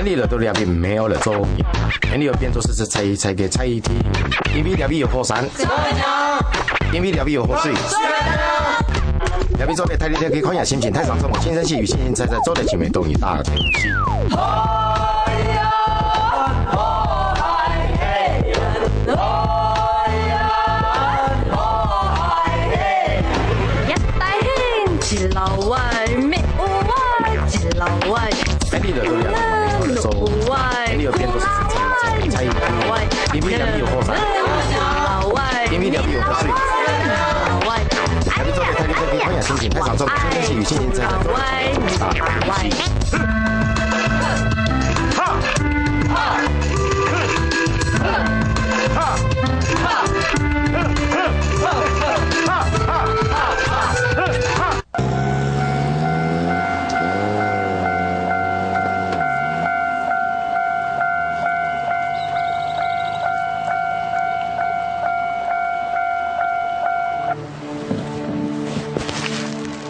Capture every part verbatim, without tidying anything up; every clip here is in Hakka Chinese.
你來到這位毋係愛來做人，你愛變做係在在个在地，因為這位有火山，因為這位有河水，這位做得大力个去看下心情，太上做無，親身去與親身在在做得前面東西大个東西。一大興，一老外，咩有外，一老外。 哎，你就對了，你就說，哎，你有變做是在在在，因為兩邊有火山，因為兩邊有河水，兩邊做得太太太太心情，太上上，現在是有信心在在做。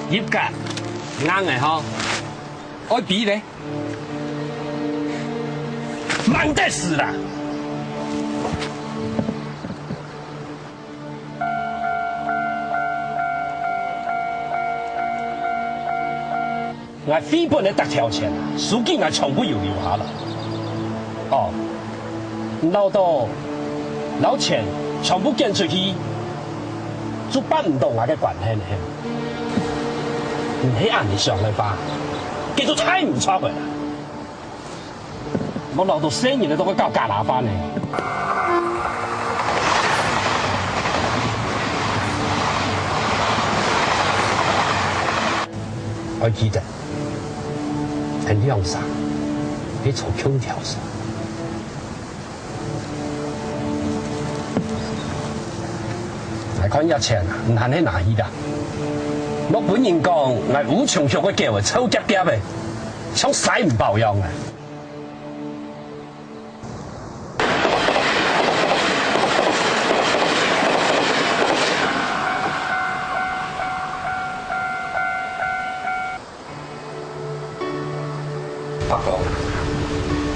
入間，硬个吼，愛比咧，慢得死啦！ 𠊎回本个逐條錢啊，手機𠊎全部有留下來。哦，你恅著恅錢全部捐出去，就辦毋著𠊎个關係了。你係恁樣想个話，該就太毋著个啦。 莫恅著細人仔都會搞假拉飯呢。愛記得，𠊎兩儕係坐共條船。𠊎看這錢啊，毋還係拿去啦。莫分人講𠊎烏松松个狗仔，臭夾夾仔，像西門豹樣啊！ 伯公，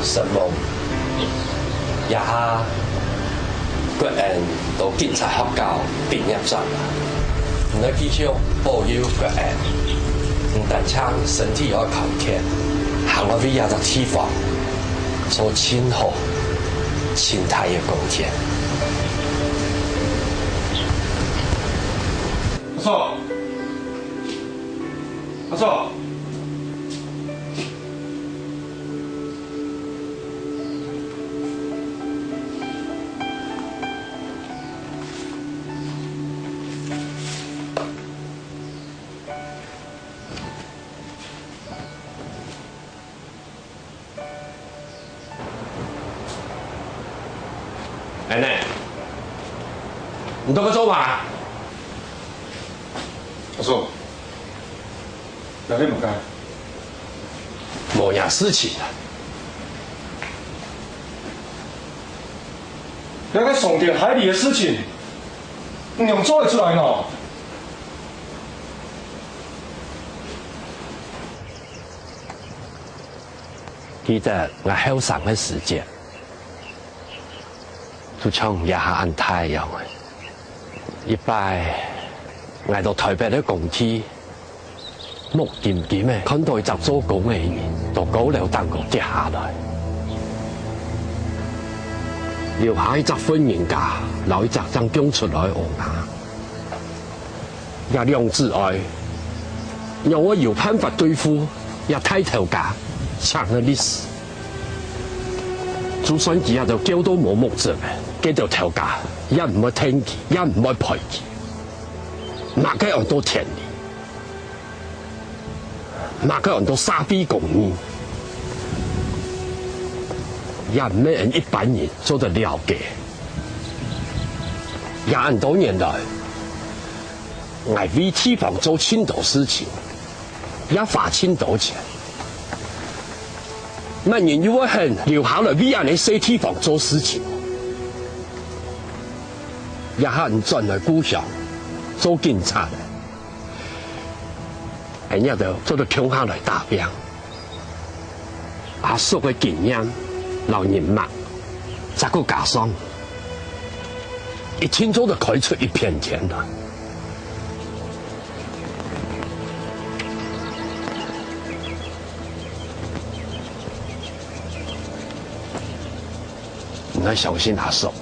承蒙，這下國恩到警察學校畢業矣啦。你愛繼續保佑國恩，毋單淨身體愛康健，還愛為這隻地方做盡好、盡大个貢獻。阿叔，阿叔。 奶奶，你在該做麼个？阿叔， 這係麼个？無麼个事情啊。這个傷天害理个事情，你仰做得出來呢？記得𠊎後生个時節， 就像這下恁大樣仔。一擺，𠊎到臺北个工地，目金金仔看著一隻做工个人，對高樓頂高跌下來，留下一隻婦人家，摎一隻正降出來个嬰兒。 這兩子哀，仰會有辦法對付這大頭家請个律師？就算佢這兜噭到無目汁，該兜頭家也毋會跈佢，也毋會陪佢。麼个安到天理？麼个安到社會公義？也毋係一般人做得了解。這恁多年來， 𠊎為地方做盡多事情，也花盡多錢。麼人又會肯留下來為恁呢細地方做事情？這下你轉來故鄉做警察了，𠊎這兜做得共下來打拚。阿叔个經驗摎人脈，再過加上，一定做得開出一片天啊！你愛相信阿叔。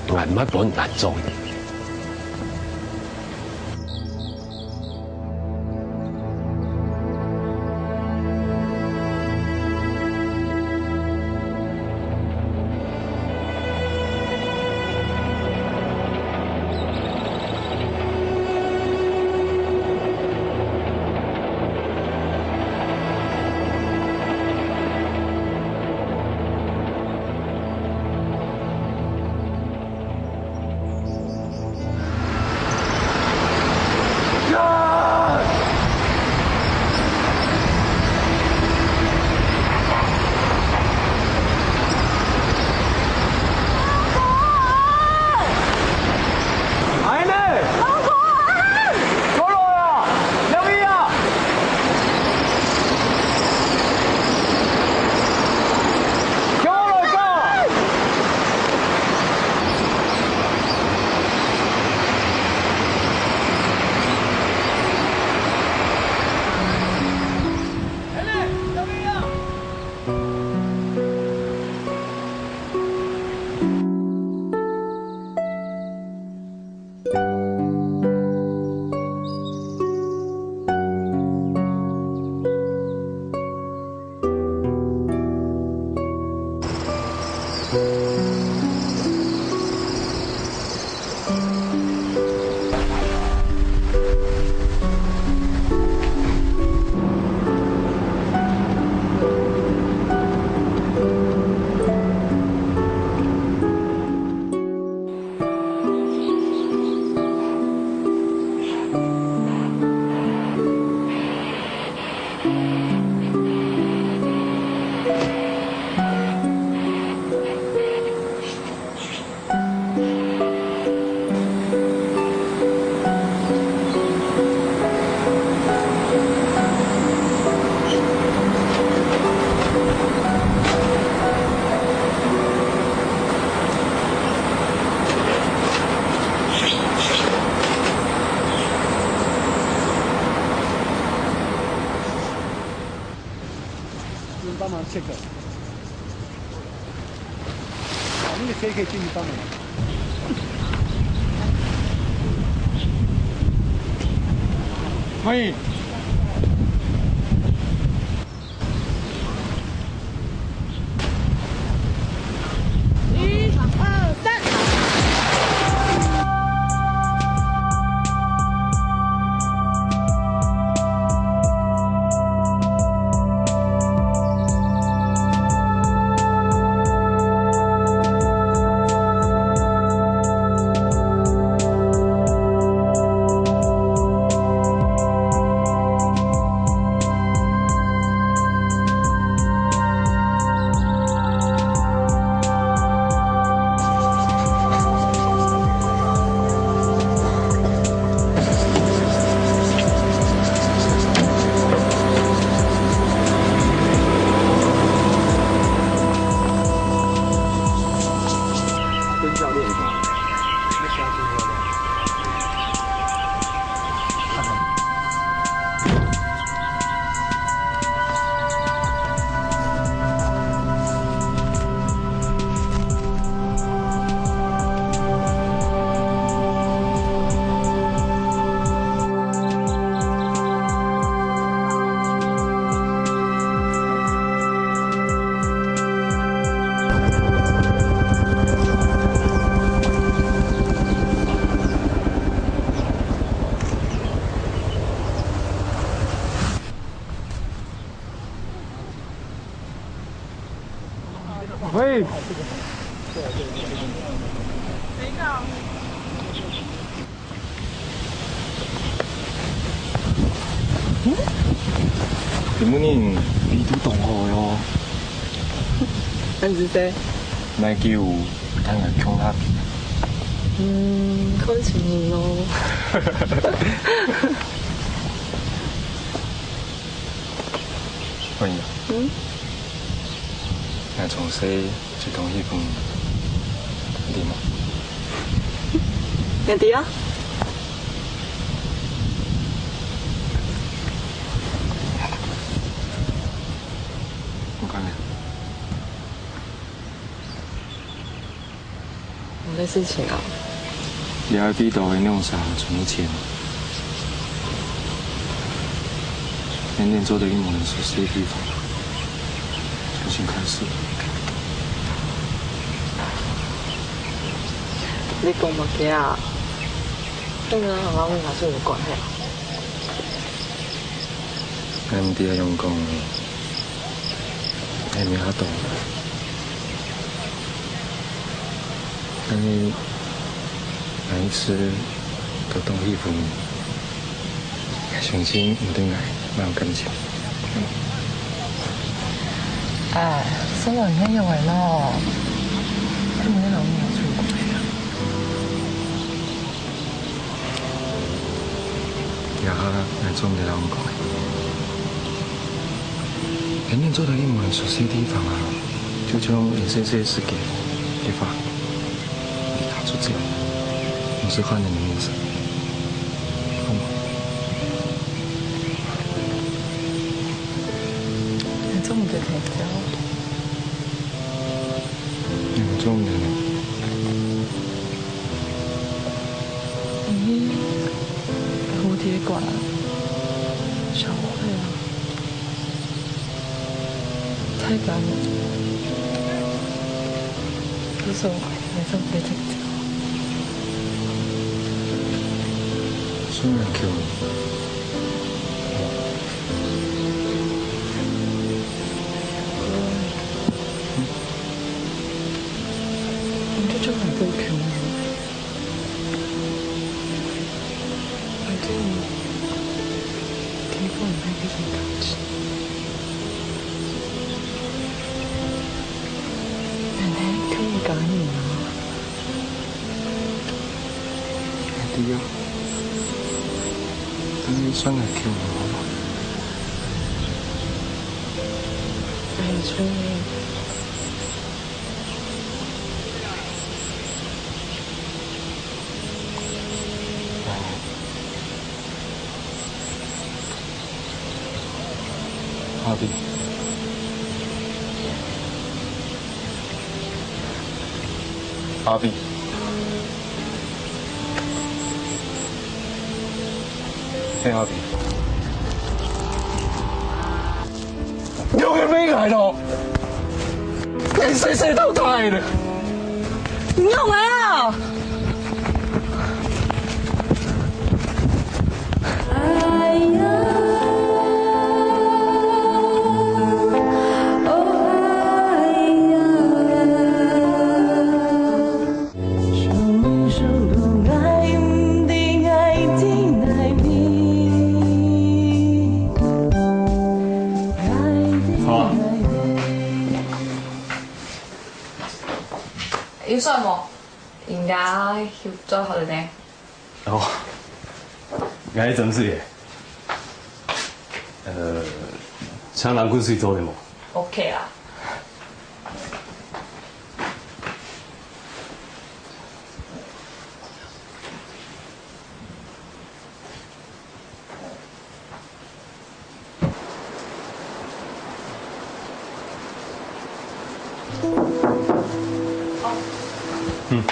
𠊎毋會分你難做。帮忙check。啊，那个车可以进去帮忙。欢迎。一二三。喂。今晡日你都當好喲。恁仔細。哪久，咱來共下去。嗯，看情形咯。問你啊，嗯？𠊎從細就當喜歡你無？你知啊？𠊎看你。 麼个事情啊？你愛知道个兩儕存錢，天天做得去無人熟悉个地方，重新開始。你講麼个啊？這个摎𠊎有麼个關係啊？ 𠊎毋知愛仰般講，𠊎毋曉講。但是𠊎一直都當喜歡你，𠊎相信你對𠊎蠻有感情。哎，算了，你也有玩咯，你也老沒有出國。 這下𠊎做毋得摎你講了。天天做得去無人熟悉个地方啊，就像你細細時節个話，離家出走，毋使煩惱个人生，好無？你做毋得聽著。你做毋得呢？ 咦，蝴蝶館，小慧啊，太感人。可是我還是不會再講。雖然久了，你就叫我不要哭了。 反正地方也沒地方去。奶奶可以講你啊。對呀，但是算了，聽我好不好？哎，春雨。 阿弟。阿弟。嘿，阿弟。 你有个咩来咯？你細細到大个了。你用啊！好啊。預算無？應該有做好了呢。哦，𠊎真係耶。呃，請人滾水做得無？OK啦。 嗯。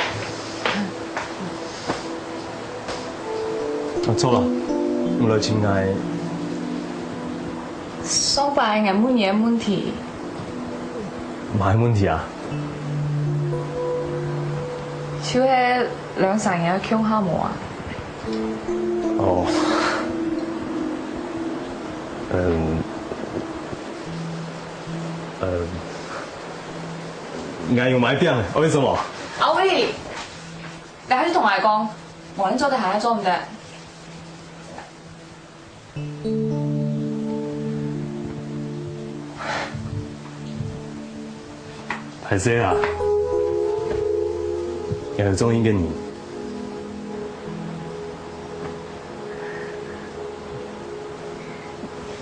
啊，著啦，你來尋𠊎。上擺𠊎問你个問題。麼个問題啊？就係兩儕人愛共下無啊？ 哦。嗯。嗯。𠊎有買餅，為什麼？阿偉，你還係同𠊎講，無你做得還係做毋得。 歹勢啊，𠊎有中意个人。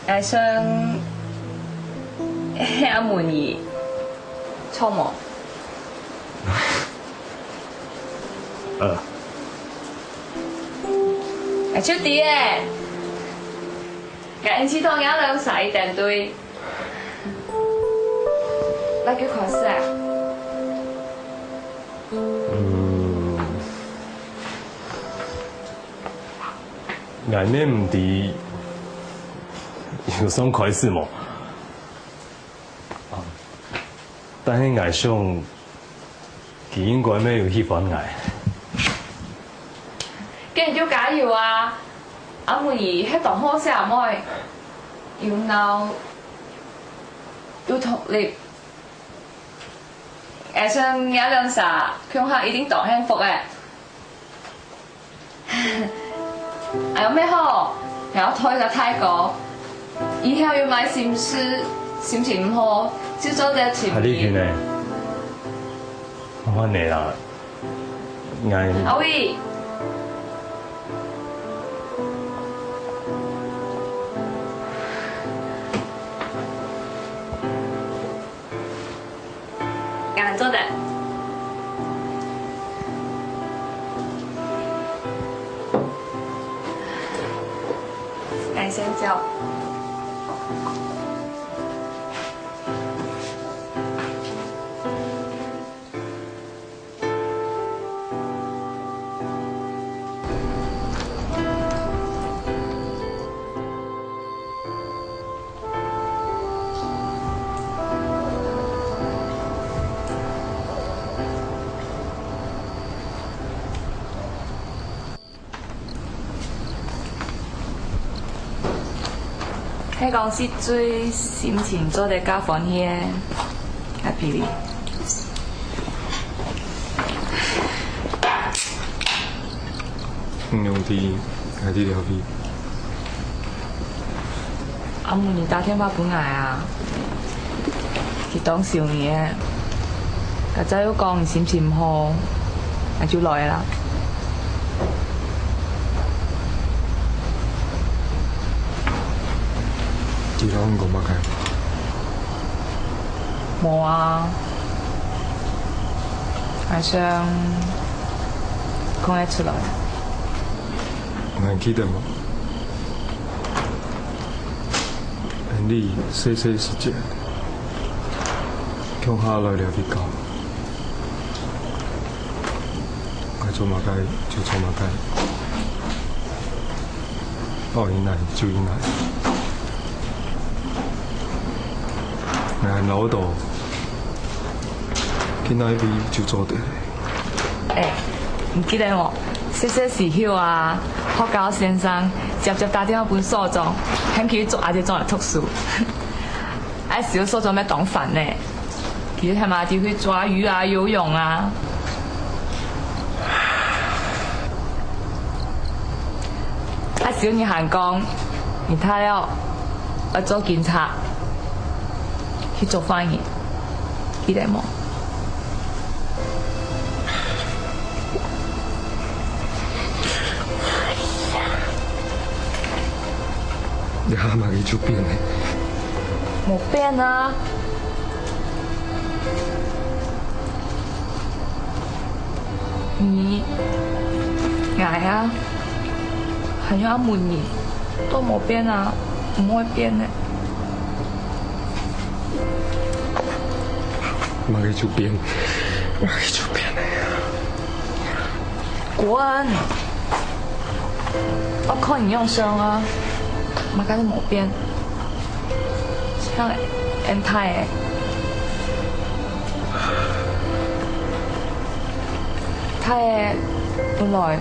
𠊎想阿文姨，著無？呃。哎，就知咧。𠊎恁試著若兩儕一定著。來，就開始啊。嗯，𠊎乜毋知有算開始無？ 但係𠊎想，佢應該乜有喜歡𠊎。該你就加油啊！阿文姨係當好細妹，又𠢕又獨立。𠊎想若兩儕共下一定當幸福个。 哎喲，乜好，𠊎愛託一個大哥，以後有麼个心事、心情毋好，就做得尋佢。阿麗君呢？換你啦，𠊎。阿偉。 𠊎做得。𠊎先走。 係講食醉心情做得較歡喜个，Happy哩。 你用知，𠊎知了解。阿姆，你打電話分𠊎啊？佢當想你个，今朝又講你心情毋好，𠊎就來啦。佢摎你講麼个？無啊。 還想講會出來。你還記得無？你細細時節，共下來這位教，愛做麼个就做麼个。 哦，應該就應該。𠊎老豆，去哪位就做得。哎，你記得無？細細時候啊，學校先生輒輒打電話分所長，喊佢捉阿姐轉來讀書。哎，時候所長乜當煩呢。 佢喊阿弟去抓魚啊、游泳啊。啊，小你還講，你大了愛做警察，去捉犯人，記得無？ 這下麼个就變了？無變啊。你，𠊎啊，還有阿文姨，都無變啊，毋會變个。麼个就變？麼个就變了呀？ 滾！𠊎看你樣相啊，麼个都無變。像恁大个。大个本來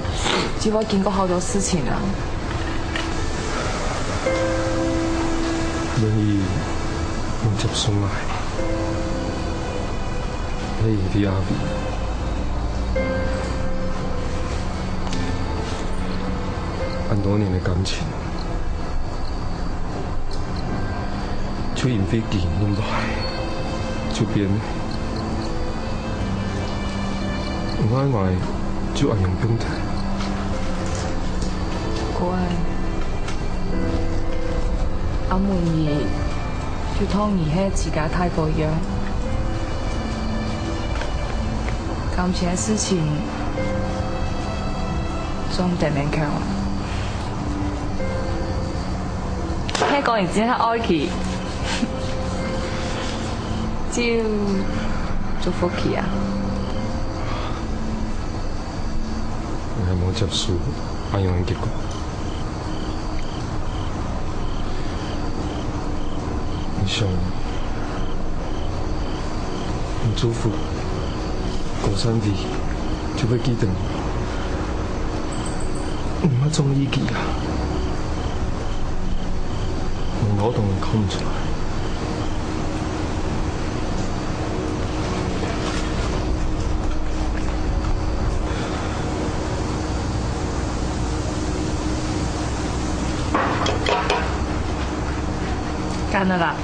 就會經過好多事情啊。願意你接受𠊎。 係因為阿偉，恁多年个感情，就因為佢恁大就變了。毋愛𠊎就恁樣放忒。乖，阿文姨就當你係自家大哥一樣。感情个事情，做毋得勉強啊。係講你真係愛佢，就祝福佢啊。𠊎無接受恁樣个結果。 你想，你祝福，過三日就會記得你。你嘛中意佢啊？你腦洞看毋出來。 乾了啦。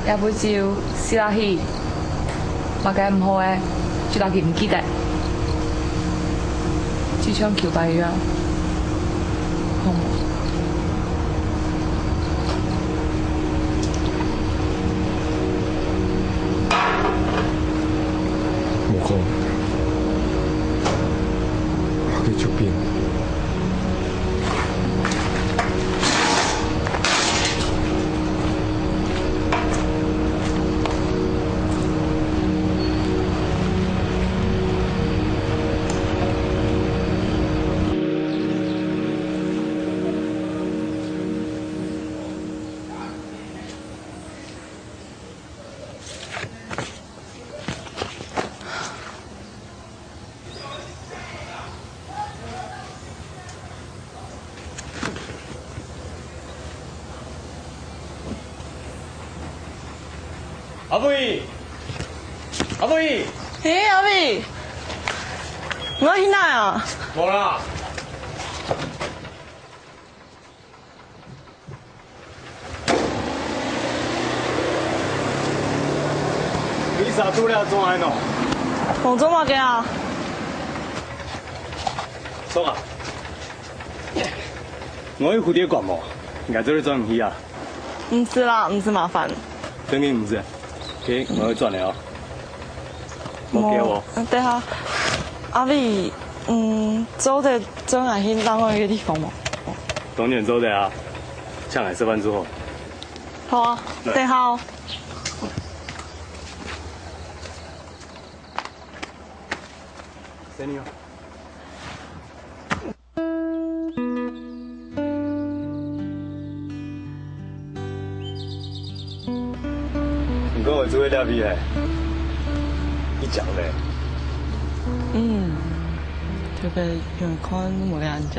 也毋就食落去，麼个毋好个，就拿佢毋記得。就像Q八一樣，好無？ 無講，佢就變。 阿偉，阿偉！嘿，阿偉，你愛去哪啊？無啦。 你啥做了做安哦？無做麼个啊？爽啊！𠊎有蝴蝶管無？𠊎做得轉去啊？毋使啦，毋使麻煩。真个毋使？OK，𠊎會轉來哦。莫叫哦。無，等下，阿偉，嗯，做得轉來去另外一個地方無？當然做得啊，請來食飯就好。 好啊，來。等下哦。毋過𠊎做得了解咧，一講咧。嗯，特別有看無恁樣。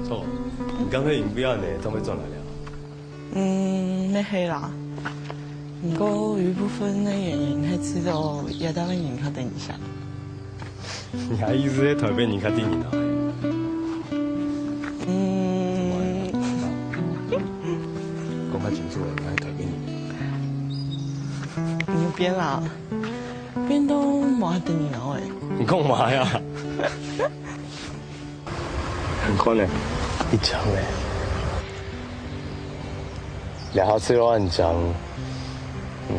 著，你講个因為恁樣正會轉來了。嗯，乜係啦。毋過有一部分个原因係知著這搭个人較得人惜。你个意思係台北人較得人愛？嗯。講較清楚咧，哪係台北人？你變啦，變到無恁得人愛。你講麼个啊？ 你看呢，一張呢，這下雖然講，嗯，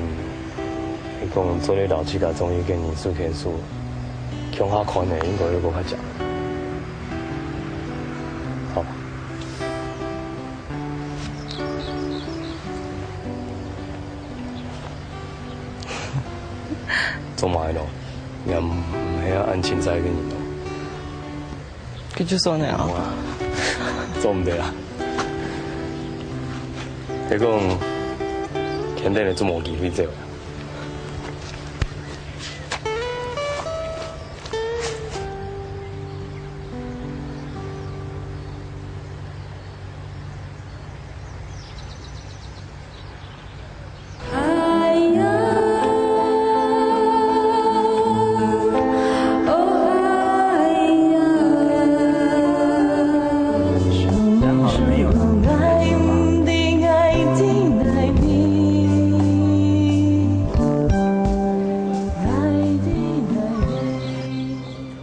你講做得摎自家中意个人手牽手，共下看呢，應該會較強。好。做麼个咯？你也毋係恁清彩个人咯。 佢就爽了。哇，做毋得啊！係講，肯定係做無機會走啊。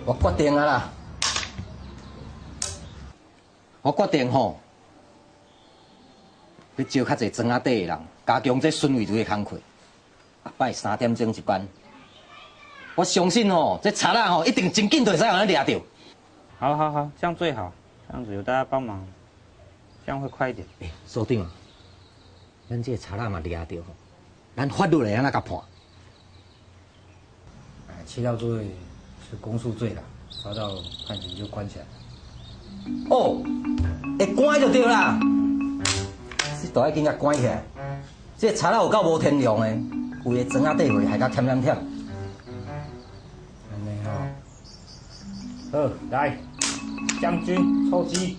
𠊎決定啊啦！我決定吼，欲招較濟庄仔底的人，加強這巡迴隊的工課。後擺三點鐘一班，我相信吼，這賊仔吼，一定真緊就會使予咱掠著。好，好，好，這樣最好，這樣子有大家幫忙，這樣會快一點。欸，所長，咱這个賊仔嘛掠著吼，咱法律會按怎共判？ 哎，竊盜罪是公訴罪啦，抓到判刑就關起來。哦，會關就著啦。這都愛緊共關起來。這賊仔有夠無天良的，規个庄仔底貨害甲添添添。按呢吼。好，來，將軍出擊。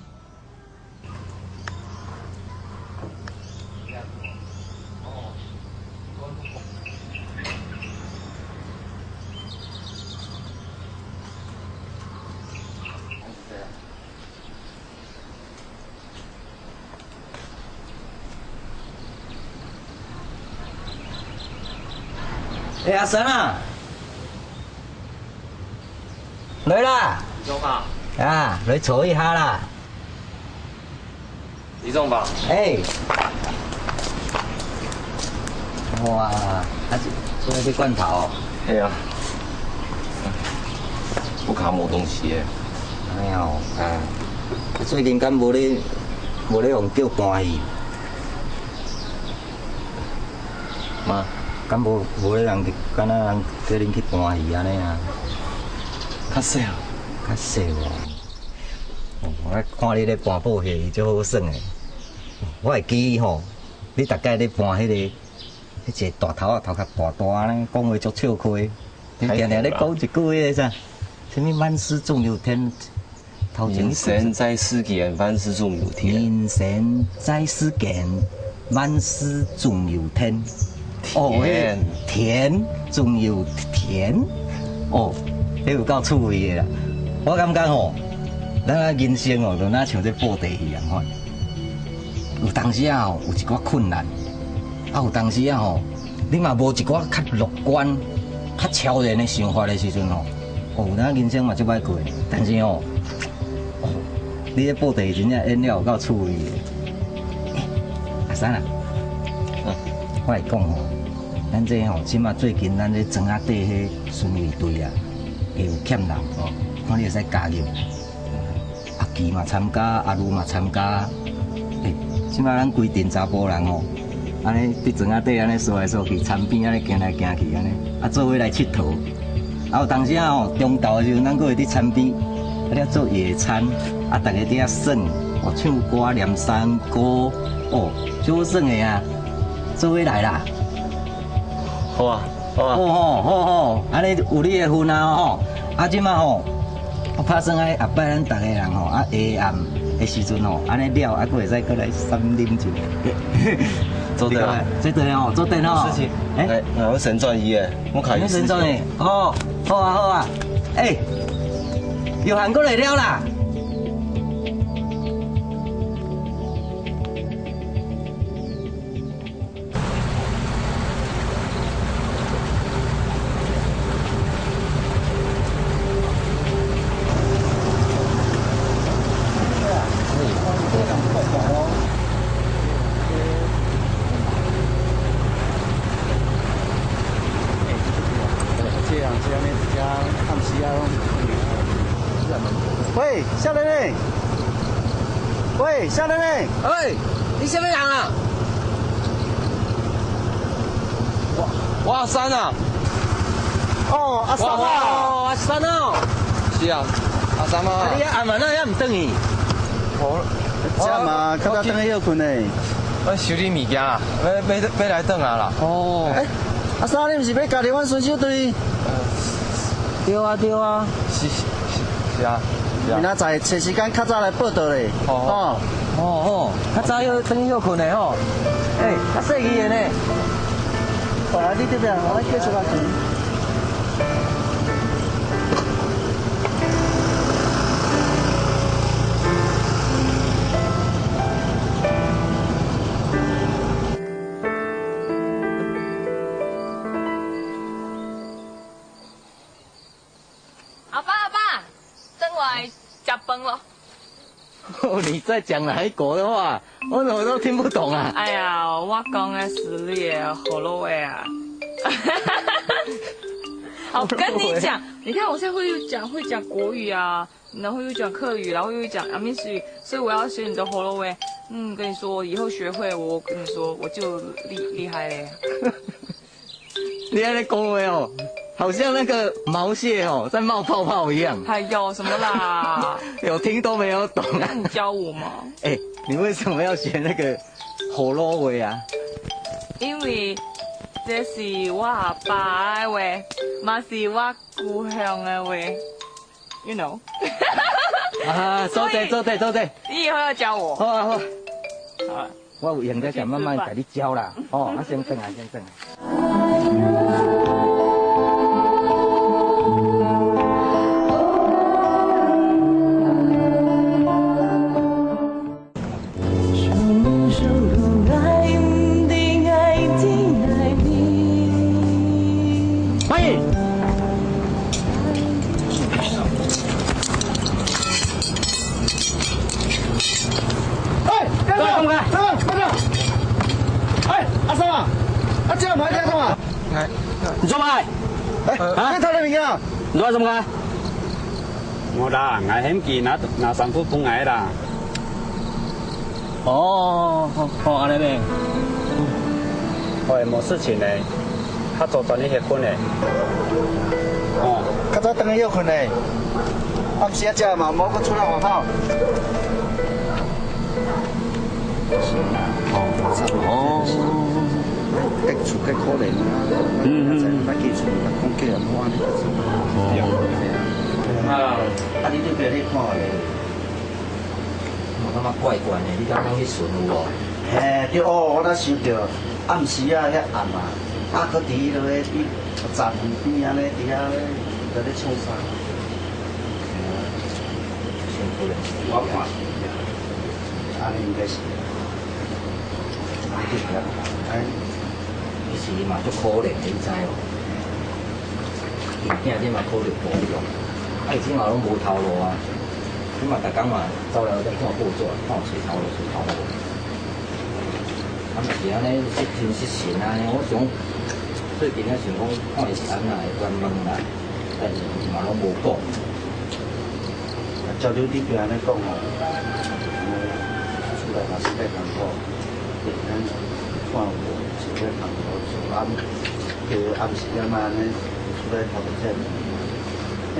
欸，阿三啊，來啦！李總好。啊，來坐一下啦。李總好。欸。哇，啊，這，這个罐頭哦。係啊。屋下無東西欸。哎喲，啊，最近敢無咧，無咧予人叫搬去？ 嘛，敢無，無咧人去，敢若人叫恁去搬去按呢啊？較少。較少哦。哦，我看你咧搬布鞋，伊足好耍的。哦，我會記得吼，你逐擺咧搬彼个，彼个大頭仔頭殼大大按呢，講話足笑詼。你定定咧講一句彼个啥，啥物萬事總有天， 頭前一句人生在世間，萬事總有天。人生在世間，萬事總有天。哦，天。天總有天。哦，彼有夠趣味的啦。我感覺吼，咱的人生哦，就若像這布袋戲仝款。有當時啊吼，有一寡困難，啊，有當時啊吼， 你嘛無一寡較樂觀、較超然的想法的時陣吼，哦，咱人生嘛足歹過。但是吼，哦，你咧布袋戲真正演了有夠趣味的。欸，阿三啊，嗯。我來講吼，咱這吼，這馬最近咱這庄仔底彼巡迴隊啊，會有欠人，哦，看你會使加入。 阿奇嘛參加，阿如嘛參加。欸，這擺咱規陣查埔人吼，按呢佇庄仔底按呢踅來踅去，田邊按呢行來行去按呢，啊，做伙來𨑨迌。啊，有當時仔吼，中晝的時陣，咱閣會佇田邊，啊，咧做野餐，啊，逐家佇遐耍，哦，唱歌、唸山歌，哦，足好耍的啊，做伙來啦。好啊。 好啊。好吼，好吼，按呢有你的份啊吼。啊，這馬吼，我拍算愛後擺咱逐个人吼，啊，下暗的時陣吼，按呢了，啊，閣會使過來三啉酒。做得啊。做得吼，做得吼。事情。欸。欸，我先轉去欸，我看有事情。你先轉去。哦，好啊，好啊。欸，有閒過來了啦。 喂，少年人！喂，少年人！欸，你啥物人啊？我，我阿三啊！哦，阿三啊！哦，阿三哦！是啊，阿三啊！啊，你遐暗啊，哪會毋轉去？哦，這嘛，較早轉去歇睏呢。我修理物件啊，欲，欲，欲來轉啊啦。哦。欸，阿三，你毋是欲加入阮巡守隊？呃，對啊，對啊。是，是，是啊，是啊。明仔載找時間較早來報到咧。好，好。哦。 哦，哦，較早欲轉去歇睏的吼。欸，較細膩的呢。好啊，你這邊，我來繼續啊。阿爸，阿爸，轉來食飯咯。你在讲哪一国的话？我怎么都听不懂啊？哎呀，我讲的是你的河洛话啊。好，跟你讲，你看我现在会讲，会讲国语啊，然后又讲客语，然后又讲阿美语，所以我要学你的河洛话。嗯，跟你说，我以后学会，我跟你说，我就厉厉害嘞。你还在恭维哦，好像那个毛蟹哦，在冒泡泡一样。哎呦，什么啦？有听都没有懂。那你教我嘛。哎，你为什么要学那个河洛话啊？因为这是我阿爸的话，嘛是我故乡的话，you know。啊，坐坐坐坐坐坐。你以后要教我。好啊好啊。好啊。我有闲才慢慢甲你教啦。哦，啊，先等啊，先等啊。欢迎。哎，干什么？干什么？干什么？哎，阿三啊，啊，这样拍干什么？你做么？哎，啊？你偷人物件啊？你做什么？我啦，我嫌佢拿拿衫裤分我啦。 哦，好，好，安尼呢。喂，無事情呢，較早轉去歇睏呢。哦，較早轉去歇睏呢。暗時啊，食嘛，無閣出來外口。哦，得厝較可憐啊。嗯嗯嗯。啊，你對別人看咧。 我感覺怪怪呢，你敢捌去巡有無？嘿，對哦，我才想著，暗時啊，遐暗啊，啊，閣佇迄落去，站邊安尼，佇遐咧，佇咧創啥？我看，安尼應該是，安尼就毋要看，哎。其實嘛，足可憐的，你知無？ 今仔日嘛可能無用，啊，伊這馬攏無頭路啊，這馬逐工嘛走來遮看報紙，看有揣頭路揣頭路。啊，毋是安尼，失精失神啊，我想最近啊想講看伊是安怎會關門啦，但是伊嘛攏無講。啊，照你這邊安尼講吼，出來嘛是較艱苦，咱看有無是較艱苦做啊。 叫暗時啊嘛安尼出來頭前，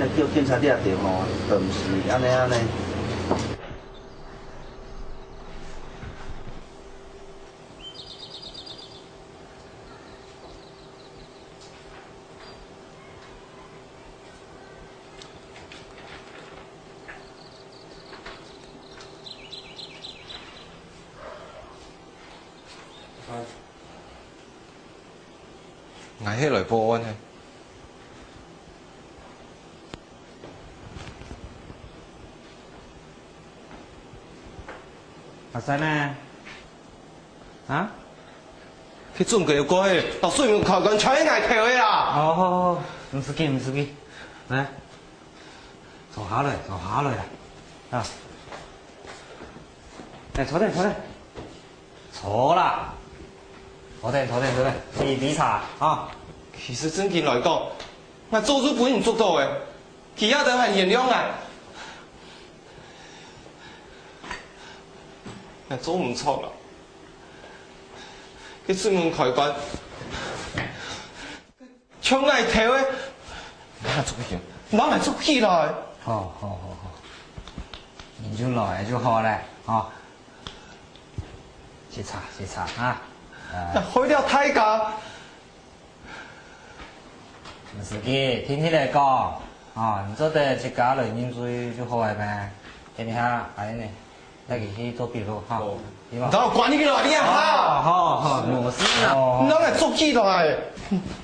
要叫警察掠著吼，都毋是安尼安尼。 𠊎係來報案个。阿三呢？啊？去轉個有過去，到水門開關全係𠊎偷个啦！哦，毋使緊，毋使緊，來。 坐下來，坐下來啊！啊，來，坐等，坐等。坐啦！坐等，坐等，坐等。你，你坐啊！其實正經來講，𠊎早就分人捉到个，佢也都還原諒𠊎。𠊎做毋著啦。佢水門開關， 像𠊎偷个。你還捉佢，你還捉佢來。好，好，好，好。你就來就好了，吼。去查，去查啊。啊。害了大家。毋使緊，聽聽來講，啊，你做得自家來認罪就好了咩？等一下，還有呢。 帶佢去做筆錄哈。哦。你等我管你个啦，你啊！好，好，好，無事啦。哦。你等𠊎捉起來。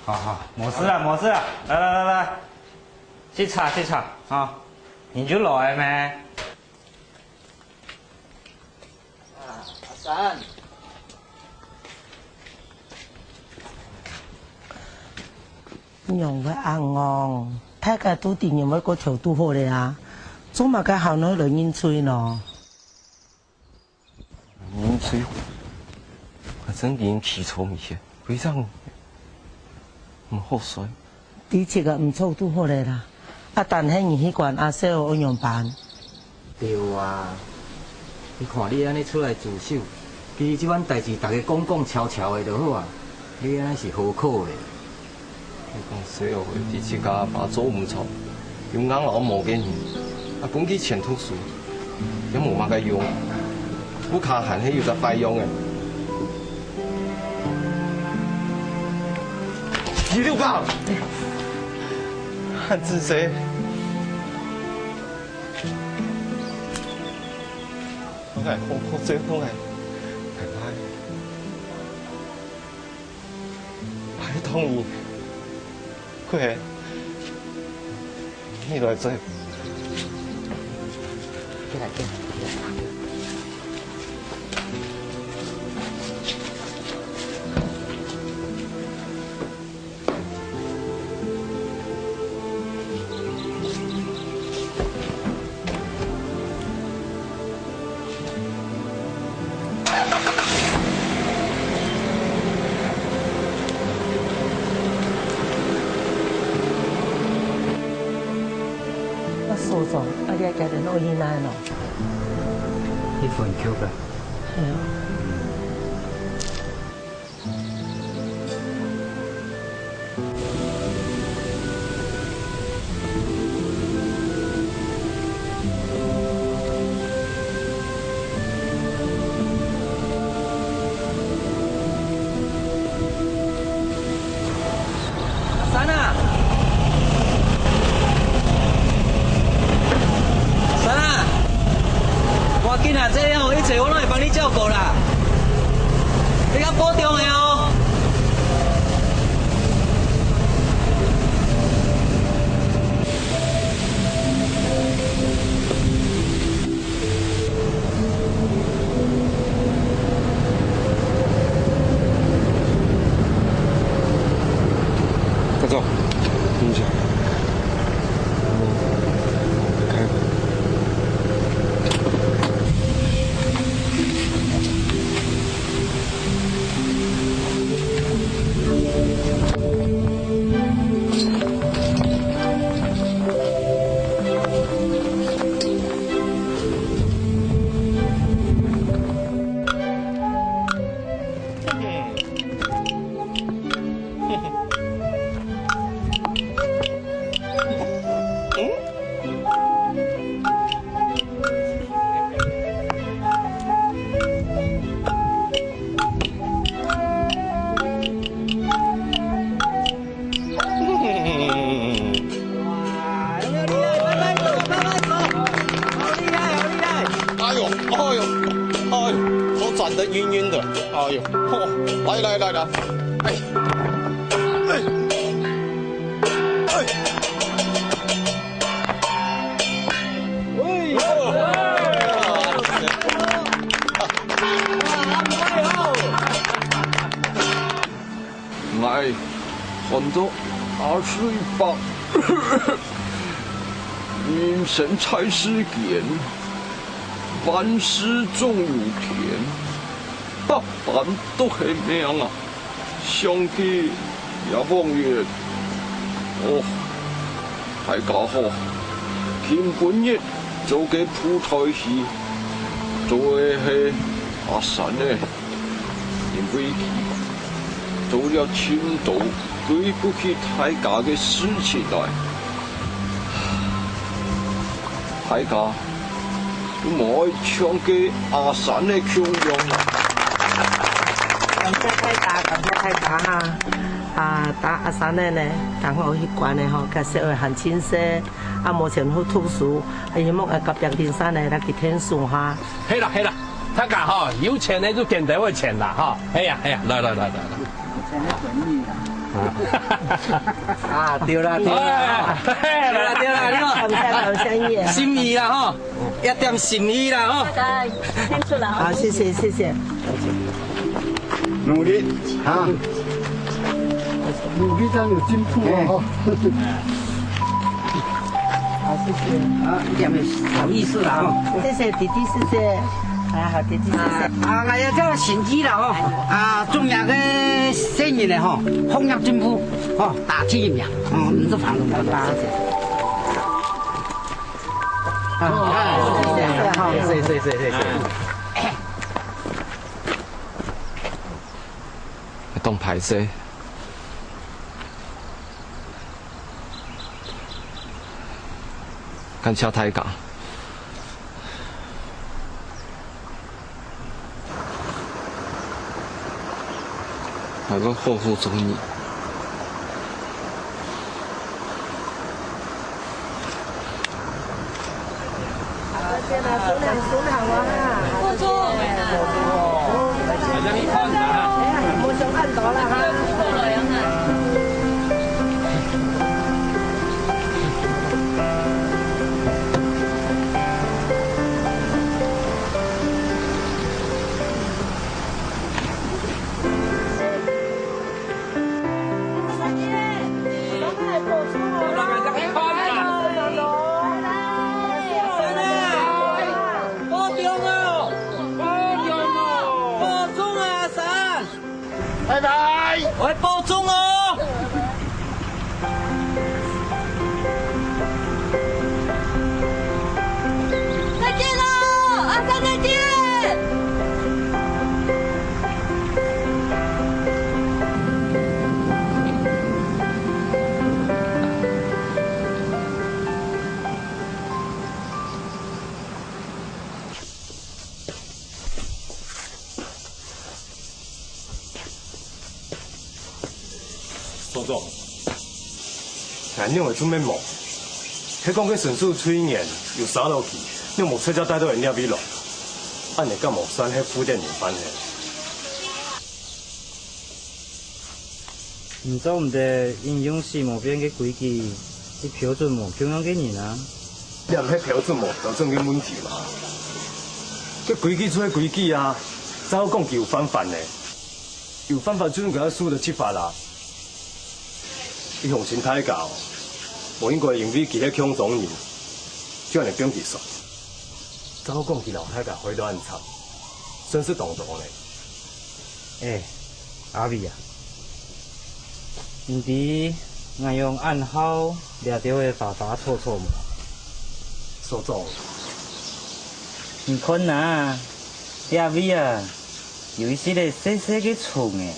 好，好，無事啦，無事啦。來，來，來，來，去查，去查，哈。你就來咩？啊，阿三。仰會恁戇？大家都知你會過頭拄好咧啊，做麼个還愛來認罪呢？你睡，我真给人起床一些，非常毋好睡。你這个毋著就好了啦。啊，但係你去管阿秀愛仰般？對啊，你看你安尼出來自首，其實這款代誌大家講講笑笑的就好啊。 你安尼是好苦的。你講細學會佇自家阿爸做毋著，有硬摎無个人，啊，分佢錢讀書，也無麼个用。屋下還係有隻壞樣个。二六八，恁仔細。我愛好好照顧𠊎，拜拜。 拜託你，快，你來做。啊，所長，啊，你愛幾點落去哪喏？去分局啊。係啊。 阿三啊！阿三啊！趕緊啊，這樣一切我攏會幫你照顧啦。你較保重的哦。 快走，等一下。我开门。 哇，有沒有厲害？拍拍手，拍拍手，好厲害，好厲害！哎呦，哎呦，哎呦，头转得晕晕的，哎呦，吼，来来来来，哎，哎，哎。 𠊎喊做阿水伯，人生在世間，萬事總有天，百般都係命啊！ 想佢也望遠。哦，大家好，今晡日做个布袋戲，做个係阿三呢，因為佢做了盡多對不起大家个事情來。大家 都無愛像該阿三个共樣啦。感謝大家，感謝大家哈！啊，打阿三个呢，當好去管个吼，該社會還盡細，啊，無錢好讀書，啊，希望啊，隔壁鄰舍呢，來去𢯭手哈。係啦，係啦，大家吼，有錢个就見得有錢啦，吼。係呀，係呀，來，來，來，來，來。 啊，對啦，對啦，哎，對啦，對啦，你看，感謝，感謝你。心意啦吼，一點心意啦吼。大家聽出來。好，謝謝，謝謝。努力啊，努力才有進步啊，吼。好，謝謝。啊，一點小意思啦吼。謝謝弟弟，謝謝。啊，好，謝謝，謝謝。啊，啊，𠊎也叫心機啦吼，啊，祝你个生意呢吼，學業進步，吼，大吉一命，嗯，你做朋友，拜拜。謝謝。啊，謝謝，謝謝，謝謝。當歹勢。 感謝大家。還過好好做人。 拜拜。我愛保重哦。再見哦，阿三再見。 所長，𠊎仰會出面無？係講該神樹最近有燒落去，仰無直接帶到人這位來？恁樣敢無算係負責人犯个？ 你做毋得應用死無變个規矩，去標準無共樣个人啊！這毋係標準無標準个問題嘛？該規矩就係規矩啊，正好講佢有犯法呢。有犯法就應該愛受到處罰啊！佢鄉親大家哦，無應該因為佢係共鄉人，就恁樣放佢煞。正好講佢摎大家害到恁慘，損失當多呢。 欸，阿偉啊，你知𠊎仰恁好這兜个花花草草無？所長，你看啊，這位啊，有一息仔細細个蟲仔。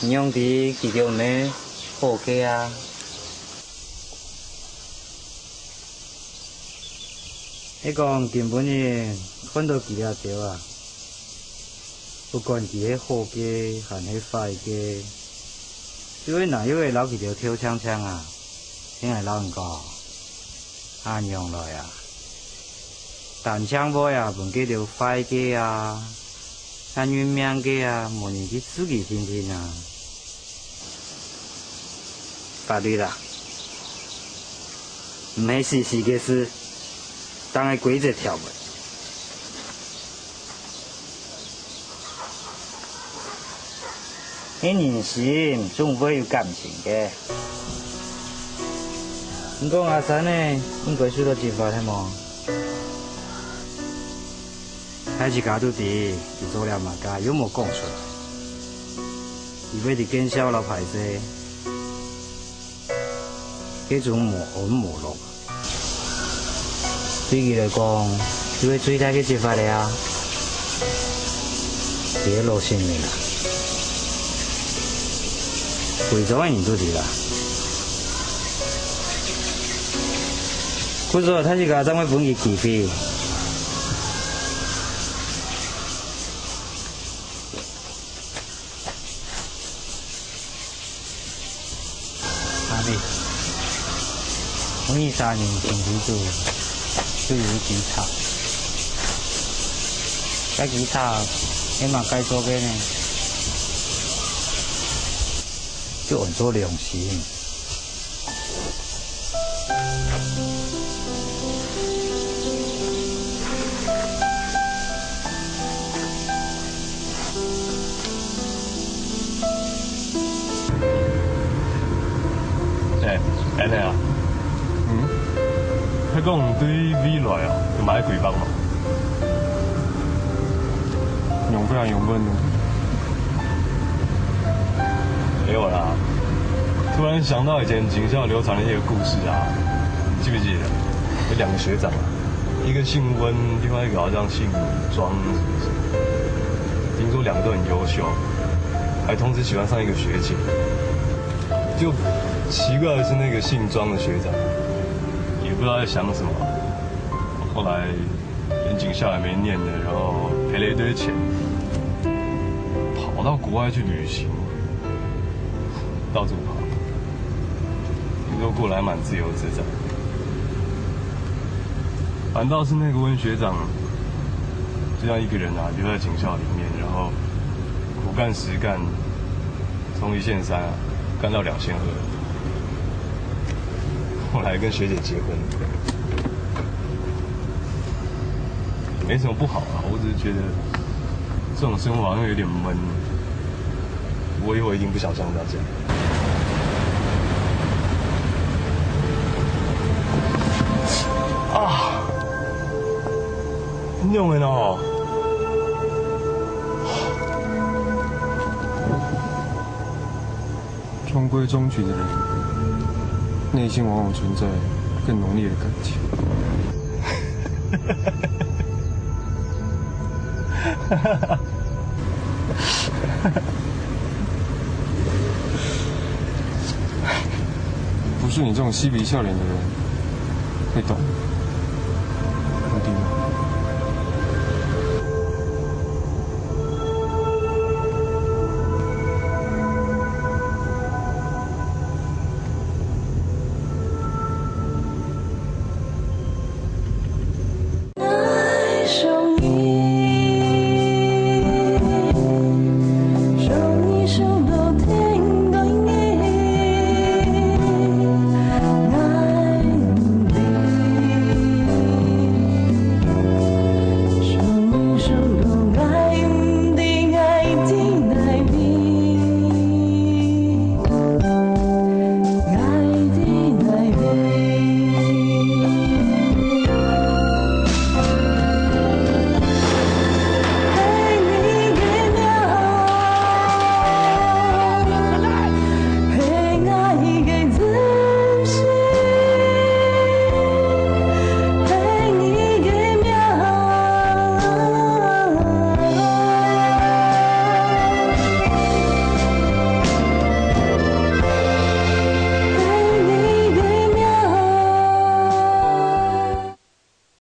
你仰知佢兜毋係好个啊？ 係講今晡日看到佢這兜啊，不管佢係好个還係壞个，就會拿藥仔摎佢兜噭淨淨啊！聽𠊎摎你講，恁樣來啊，單淨會啊分該兜壞个啊，恁認命个啊，無人去試佢定定啊！ 法律啊，毋係時時个事，當愛規則條文。係人心總會有感情个。你講阿三呢，應該受到懲罰係無？ 大自家都知，佢做了麼个又無講出來，佢會知見笑摎歹勢，該種無安無樂。對佢來講，就係最大个責罰了啊！佢係老實人啊，會做个人都知啦。 故所大自家正會分佢機會。阿弟，𠊎二三年前去做，就有一支插。該支插係麼个做个呢？就安做良心。 哎，恁樣啊？嗯？講對未來哦，有麼个規劃無？用不了用問的。沒有啦，突然想到以前警校流傳的一個故事啊，你記不記得？有兩個學長啊，一個姓溫，另外一個好像姓莊，是不是？聽說兩個都很優秀，還同時喜歡上一個學姐。就奇怪的是，那個姓莊的學長也不知道在想什麼，後來連警校也沒念了，然後賠了一堆錢，跑到國外去旅行，到處跑，聽說過得還蠻自由自在。反倒是那個溫學長，就這樣一個人啊，留在警校裡面，然後苦幹實幹，從一線三啊，幹到兩線二，後來跟學姐結婚。沒什麼不好啊，我只是覺得這種生活好像有點悶，我以後一定不想像他這樣。啊，恁樣个哦。中规中矩的人，內心往往存在更濃烈的感情。不是你這種嬉皮笑臉的人會懂，會懂嗎？